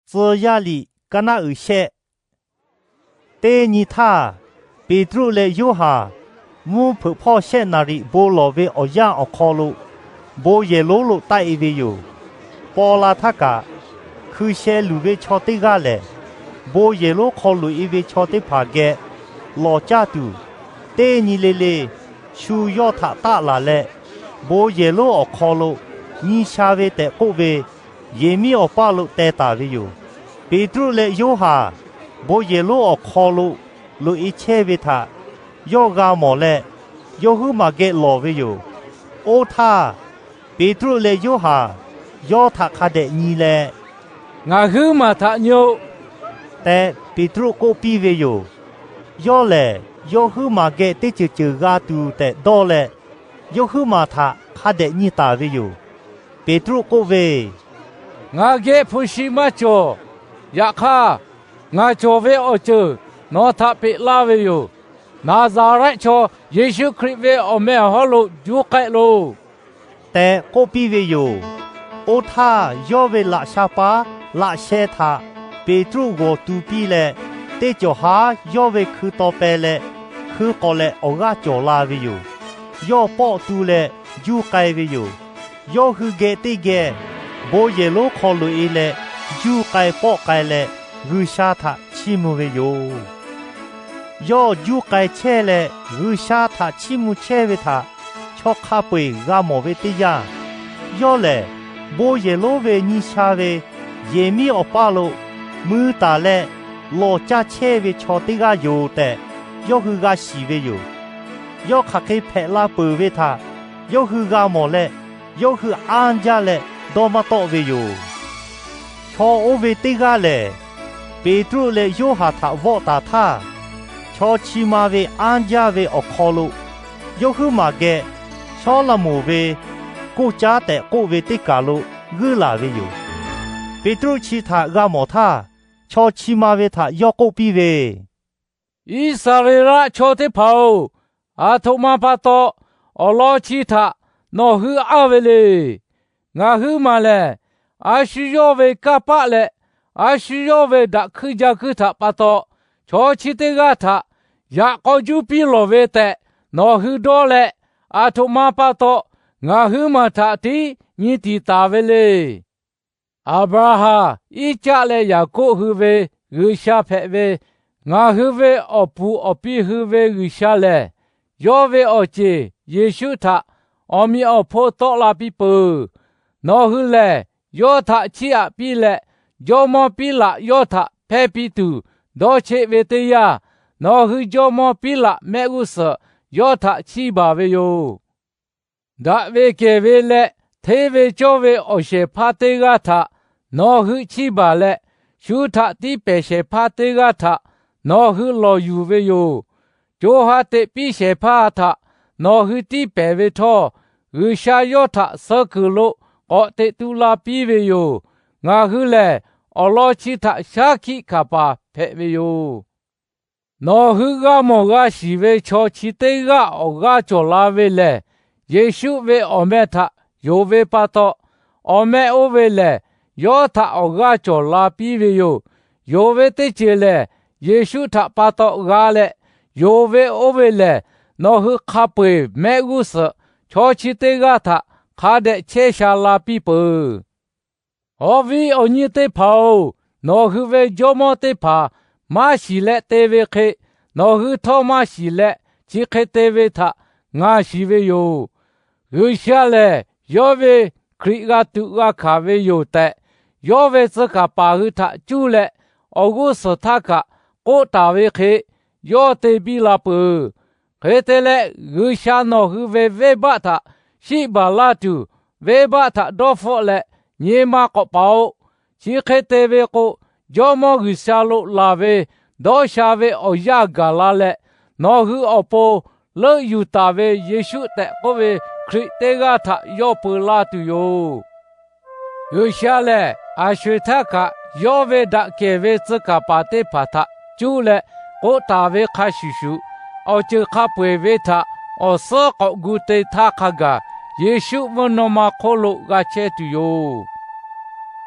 Tcuh yaˇ liꞈ kaˇ naˆ uiˍ shehˆ. Teˇ nyi htaˇ, Peˍtruˆ leh Yoˇhanˬ mvuhˇ hpeuꞈ hpawˇ shehˆ naˍriˍ bon lawˬ ve awˬ yanˇ awˬ hk'aw lo bon yehˬ lonˉ lo taˆ-e ve yoˬ. Paw la htaˇ kaꞈ, hkui sheh luˬ ve chaw teˇ g'aˇ lehˬ, bon yehˬ lonˉ hk'aw loꞈ-e ve chaw teˇ hpaˍ geh lawˬ caˇ tuˬ, teˇ nyi le le shu yawˇ htaꞈ taˆ laˬ leh, bon yehˬ lonˉ awˬ hk'aw lo nyi sha ve tehꞈ k'oˆ ve, yehˬ miˉ awˬ paˇ lo teh taˍ ve yoˬ. Peˍtruˆ leh Yoˇhanˬ bon yehˬ lonˉ awˬ hk'aw lo loꞈ-e chehˇ ve htaꞈ yawˇ g'a mawˬ leh, yawˇ huiˉ maˬ geh lawˬ ve yoˬ. Oˇ htaˇ, Peˍtruˆ leh Yoˇhanˬ yawˇ htaꞈ hk'a dehꞈ nyi leh, Ngaˬ huiˉ maˬ htaꞈ nyi-oˆ, tehꞈ Peˍtruˆ k'oˆ piˇ ve yoˬ. Yawˇ lehˬ, yawˇ huiˉ maˬ geh teˇ ceuˬ ceuˬ g'a tuˬ tehꞈ dawˇ leh, yawˇ huiˉ maˬ htaꞈ hk'a dehꞈ nyi taˍ ve yoˬ. Peˍtruˆ k'oˆ ve, Ngaˬ geh hpu shi maˇ cawˬ. Yaꞈ hk'aˇ, ngaˬ cawˬ ve awˬ ceuˬ nawˬ htaꞈ peꞈ laˇ ve yoˬ. Naˍzaˍrehˆ chaw Yeˍsuˆ Hkriꞈ ve awˬ meh awˬ hawˉ lo juˇ k'ai loˬ, tehꞈ k'oˆ piˇ ve yoˬ. Oˇ htaˇ, yawˇ ve laꞈ sha paˉ laꞈ sheh htaꞈ Peˍtruˆ g'awˬ tu piˇ leh, teˇ cawˬ haˉ yawˇ ve hkui taw peh leh, hkui k'awꞈ lehꞈ awˬ g'aˇ cawˬ la ve yoˬ. Yawˇ pawˆ tu leh juˇ k'ai ve yoˬ. Yawˇ hui geh teˇ geh bon yehˬ lonˉ hk'aw loꞈ-e leh, juˇ k'ai pawˆ k'ai leh G'uiˬsha htaꞈ chiˇ mvuh ve yoˬ. Yawˇ juˇ k'ai chehˇ leh G'uiˬsha htaꞈ chiˇ mvuh chehˇ ve htaꞈ chaw hk'a peu-eˬ g'a mawˬ ve teˇ yanˇ, yawˇ lehˬ bon yehˬ lonˉ ve nyi sha ve yehˬ miˉ awˬ paˇ lo mui taˍ leh lawˬ caˇ chehˇ ve chaw teˇ g'aˇ yoˬ tehꞈ, yawˇ hui g'a shiˍ ve yoˬ. Yawˇ hk'aˬ hk'e hpehꞈ la peuˬ ve htaꞈ yawˇ hui g'a mawˬ leh, yawˇ hui anˇ jaˇ leh dawˇ maˇ tawˆ ve yoˬ. Chaw oˇ ve teˇ g'aˇ lehˬ, Peˍtruˆ leh Yoˇhanˬ htaꞈ vawˆ taˍ htaˇ, chaw chi ma ve anˇ jaˇ ve awˬ hk'aw lo yawˇ huiˉ maˬ geh shawˉ laꞈ moˍ ve koˇ caˉ tehꞈ k'oˆ ve teˇ kaˬ lo g'uiˇ laˬ ve yoˬ. Peˍtruˆ chi htaꞈ g'a mawˬ htaˇ, chaw chi ma ve htaꞈ yawˇ k'oˆ piˇ ve, Iˉsaˍreˍlaˆ chaw teˇ hpaˍ-oˬ, aˬ htoꞈ ma pa taw awˬ lawn chi htaꞈ nawˬ hui anˇ ve le. Ngaˬ huiˉ maˬ lehˬ, a shu yawˇ ve kanˇ paˆ leh a shu yawˇ ve daꞈ hkuiˇ ja hkuiˇ htaꞈ pa taw, chaw chi teˇ g'aˇ htaꞈ yaꞈ k'aw juˇ piˇ lawˬ ve tehꞈ nawˬ hui dawˇ leh, aˬ htoꞈ ma pa taw ngaˬ huiˉ maˬ htaꞈ tiˉ nyi tiˍ taˍ ve le. Aˍbraˍhanˍ, Iˉcaˆ leh Yaˍkoˆ hui ve G'uiˬsha hpehꞈ ve, ngaˬ hui ve awˬ puˍ awˬ pi hui ve G'uiˬsha lehˬ, yawˇ ve awˬ ceˬ Yeˍsuˆ htaꞈ awˬ meꞈ awˬ hponˇ tawˆ la piˇ peuˬ. Nawˬ hui lehˬ, yawˇ htaꞈ chiˇ aꞈ piˇ leh jawˇmawˇ Piˉlaꞈ yawˇ htaꞈ hpehˇ piˇ tuˬ dawˇ cheˆ ve teˇ yanˇ, nawˬ hui jawˇmawˇ Piˉlaꞈ mehˆ g'uˇ suhˍ yawˇ htaꞈ chiˇ baˬ ve yoˬ. Daꞈ ve kehˬ ve leh hteˇ ve cawˇ ve awˬ shehˍ hpaˇ teˇ g'aˇ htaꞈ nawˬ hui chiˇ baˬ leh, shu htaꞈ tiˇ pehˍ shehˍ hpaˇ teˇ g'aˇ htaꞈ nawˬ hui lawˬ yuˬ ve yoˬ. Co ha teꞈ piˇ shehˍ hpaˇ htaꞈ nawˬ hui tiˇ pehˍ ve htawˇ, G'uiˬsha yawˇ htaꞈ suh kuiˬ lo k'awꞈ teꞈ tu la piˇ ve yoˬ. Ngaˬ hui lehˬ, awˬ lawn chi htaꞈ shaˉ hkiˆ hkanˍ paˍ hpehꞈ ve yoˬ. Nawˬ hui g'a mawˬ g'a shiˍ ve chaw chi teˇ g'aˇ awˬ g'aˇ cawˬ la ve lehˬ, Yeˍsuˆ ve awˬ meh htaꞈ yonˍ ve pa taw, awˬ meh oˇ ve lehˬ yawˇ htaꞈ awˬ g'aˇ cawˬ la piˇ ve yoˬ. Yonˍ ve teˇ ceuˬ lehˬ, Yeˍsuˆ htaꞈ pa taw g'a leh, yonˍ ve oˇ ve lehˬ nawˬ hui hk'a peu-eˬ mehˆ g'uˇ suhˍ chaw chi teˇ g'aˇ htaꞈ hk'a dehꞈ chehˇ sha la piˇ peuˬ. Awˬ viˉ awˬ nyi teˇ hpaˍ-oˬ, nawˬ hui ve jawˇmawˇ teˇ hpaˍ maˇ shiˍ leh te ve hk'e, nawˬ hui htawˇ maˇ shiˍ leh chi hk'e te ve htaꞈ ngaˬ shiˍ ve yoˬ. G'uiˬsha lehˬ, yawˇ ve Hkriꞈ g'a tuꞈ g'a hkanˍ ve yoˬ tehꞈ, yawˇ ve tcuh kaˍ paˍ hui htaꞈ cuˇ leh awˬ g'uˇ suhˍ htaˇ kaꞈ k'oˆ taˍ ve hk'e, yawˇ te biˇ la peuˬ. Hk'e te leh, G'uiˬsha nawˬ hui ve venˇbaˆ htaꞈ shiˆ baˬ laˇ tuˬ, venˇbaˆ htaꞈ dawˇ hpfuhˆ leh nyi ma k'awꞈ paˍ-oꞈ. Chi hk'e te ve k'o, Jawˇmawˇ G'uiˬsha lo laˬ ve dawˇ sha ve awˬ yaˇ gaˬ la leh, nawˬ hui awˬ pon leuˆ yuˬ taˍ ve Yeˍsuˆ tehꞈ k'oˆ ve Hkriꞈ teˇ g'aˇ htaꞈ yawˇ peu la tuˬ yoˬ. G'uiˬsha lehˬ, aˬ sho-eˬ htaˇ kaꞈ yawˇ ve daꞈ kehˬ ve tcuh kaˍ paˍ teˇ hpaˍ htaꞈ cuˇ leh k'oˆ taˍ ve hk'a shuˍ shuˍ, awˬ ceuˬ hk'a peu-eˬ ve htaꞈ awˬ suhˉ k'awꞈ gu te htaˇ hk'a gaˬ, Yeˍsuˆ mvuhˇ naw ma hk'oˆ lo g'a chehˇ tuˬ yoˬ.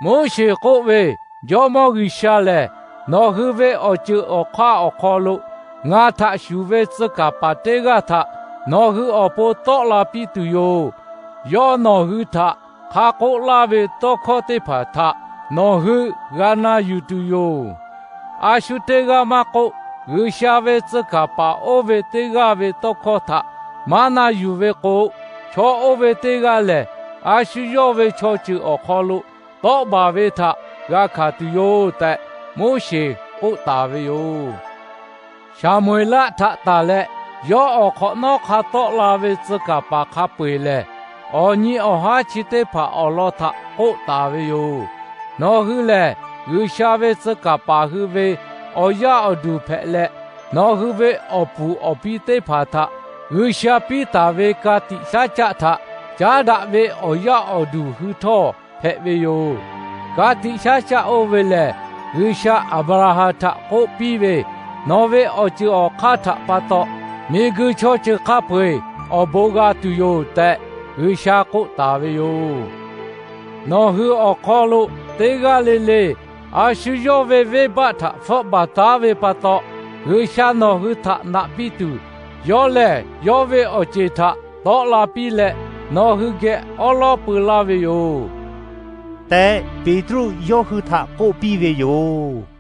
Moˉseˍ k'oˆ ve, Jawˇmawˇ G'uiˬsha lehˬ, nawˬ hui ve awˬ ceuˬ awˬ hk'aˇ awˬ hk'aw lo ngaˬ htaꞈ shuˍ ve tcuh kaˍ paˍ teˇ g'aˇ htaꞈ nawˬ hui awˬ pon tawˆ la piˇ tuˬ yoˬ. Yawˇ nawˬ hui htaꞈ hk'a k'oˆ laˇ ve tawˇ hkawˇ teˇ hpaˍ htaꞈ nawˬ hui g'a na yuˬ tuˬ yoˬ. A shu teˇ g'aˇ maˇ k'oˆ, G'uiˬsha ve tcuh kaˍ paˍ oˇ ve teˇ g'aˇ ve tawˇ hkawˇ htaꞈ maˇ na yuˬ ve k'o, chaw oˇ ve teˇ g'aˇ lehˬ, a shu yawˇ ve chaw ceuˬ awˬ hk'aw lo tawˆ baˬ ve htaꞈ g'a hkanˍ tuˬ yoˬ tehꞈ, Moˉseˍ k'oˆ taˍ ve yoˬ. Saˍmo-eˍlaˆ htaꞈ tanˬ leh, yawˇ awˬ hk'awꞈ nawˉ hk'a tawˆ la ve tcuh kaˍ paˍ hk'a peu-eˬ lehˬ, awˬ nyi awˬ haˉ chi teˇ hpaˍ awˬ lawn htaꞈ k'oˆ taˍ ve yoˬ. Nawˬ hui lehˬ, G'uiˬsha ve tcuh kaˍ paˍ hui ve awˬ yaˇ awˬ duˬ hpehꞈ leh, nawˬ hui ve awˬ puˍ awˬ pi teˇ hpaˍ htaꞈ G'uiˬsha piˇ taˍ ve ka tiꞈ shaˉ caˆ htaꞈ caˉ daꞈ ve awˬ yaˇ awˬ duˬ hui htawˇ hpehꞈ ve yoˬ. Ka tiꞈ shaˉ caˆ oˇ ve lehˬ, G'uiˬsha Aˍbraˍhanˍ htaꞈ k'oˆ piˇ ve, Nawˬ ve awˬ ceuˬ awˬ hk'aˇ htaꞈ pa taw miˬguiˬ chaw ceuˬ hk'a peu-eˬ awˬ bon g'a tuˬ yoˬ tehꞈ, G'uiˬsha k'oˆ taˍ ve yoˬ. Nawˬ hui awˬ hk'aw lo teˇ g'aˇ le le a shu yawˇ ve venˇbaˆ htaꞈ hpfuhˆ baˬ taˉ ve pa taw, G'uiˬsha nawˬ hui htaꞈ naꞈ piˇ tuˬ, yawˇ lehˬ yawˇ ve awˬ ceˬ htaꞈ tawˆ la piˇ leh, nawˬ hui geh awˉ lawˉ peu laˇ ve yoˬ tehꞈ, Peˍtruˆ yawˇ hui htaꞈ k'oˆ piˇ ve yoˬ.